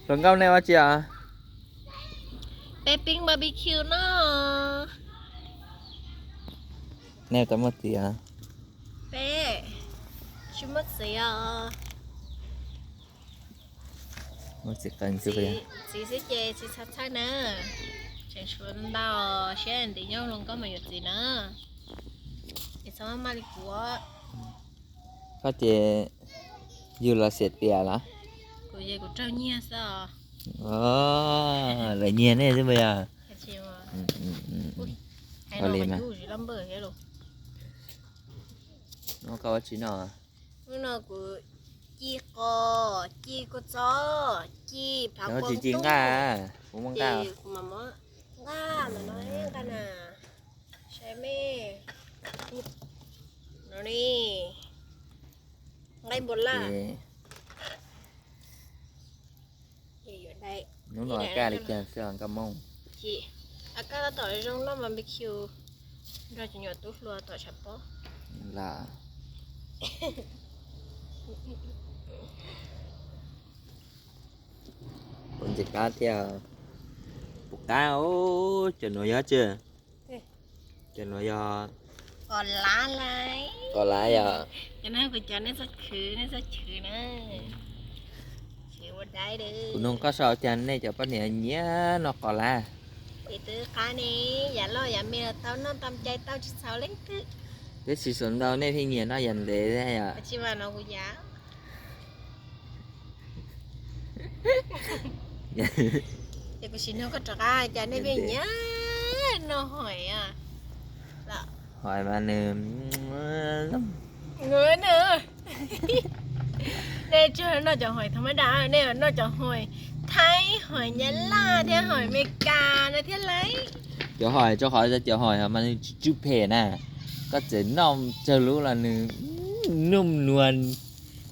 Hluas nkauj, nej ua tsi os? Peb pib barbecue no. Nej tau muaj txiv os? Peb tsis muaj txiv os. Muaj txiv qee txiv xwb ces txiv txhawj txhawj na. Tseem tshuav ntau, siab ntev nyob hluas nkauj mas yuav txiv na. Es txhob maj maj li kuv. Koj ces yug los xiam tias los? Kuv ces kuv raug nyiag xwb os. Lawv nyiag nej xwb puas yog? Ua li mas. Koj ua tsi no? Hnub no kuv ci qos, ci kua txob, ci plav, kuv ci nqaj, kuv muaj nqaj. Ces kuv mam muab nqaj ntawm no nqaj na, saib mej. No ne, nqaij npua laj. Hnub no kaj li cas xwb nkauj Hmoob? Ces a kaj tab tom zoo noj barbecue nrog cov nyuam tub hluas tom tshav pob. Los puas ntxim qab thiab? Puas qab os? Cov nuav yog tsi? Cov nuav yog qos lav lauj. Qos lav yog. Cov no kuv cov nej txhob khwv, nej txhob chwv na. Kuv nug koj saib cas nej cov poj niam nyiam noj qos lav. Es twb qab ne, yav loj yav me los tau, noj tau cai tau tsis txhaum leej twg. Tab sis xav ntau nej pheej nyiam noj yam ntev thiab yom. Tsis mas no kuv yav Ces kuv sim nug koj rov qab, cas nej pheej nyiam noj hoim? Hoim mas nws, nej tsuas noj cov hoim thaum mab dam, nej noj cov hoim Thaib, hoim Nyab Laj thiab hoim Amelikas no thiab lauj. Cov hoim rau qhov cov hoim mas nws tsw phem na, koj txawm noj tsawg lub los nws num nua.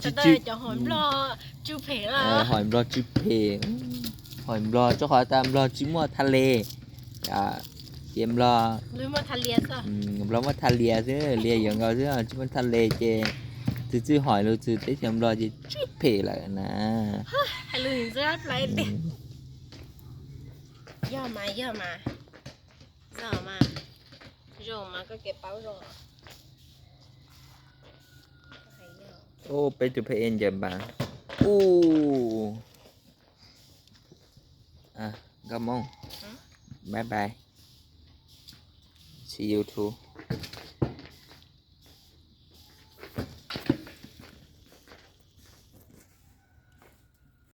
Cov hoim Nplog tsw phem, hoim Nplog tsw phem, hoim Nplog rau qhov tas Nplog tsis muaj tha le, ces Nplog, Nplog muaj tha lias xwb, lias yuav nkaus xwb, tsis muaj tha le ces txwv txwj hoim lug txwv teb chaws Nplog ces tsw phem lawm na. Yog mas, yog mas, zoo mas, zoo mas koj kev paub zoo. Ub, peb tus pheej ncaws npas. Ub, nkauj Hmoob, bye bye, see you too.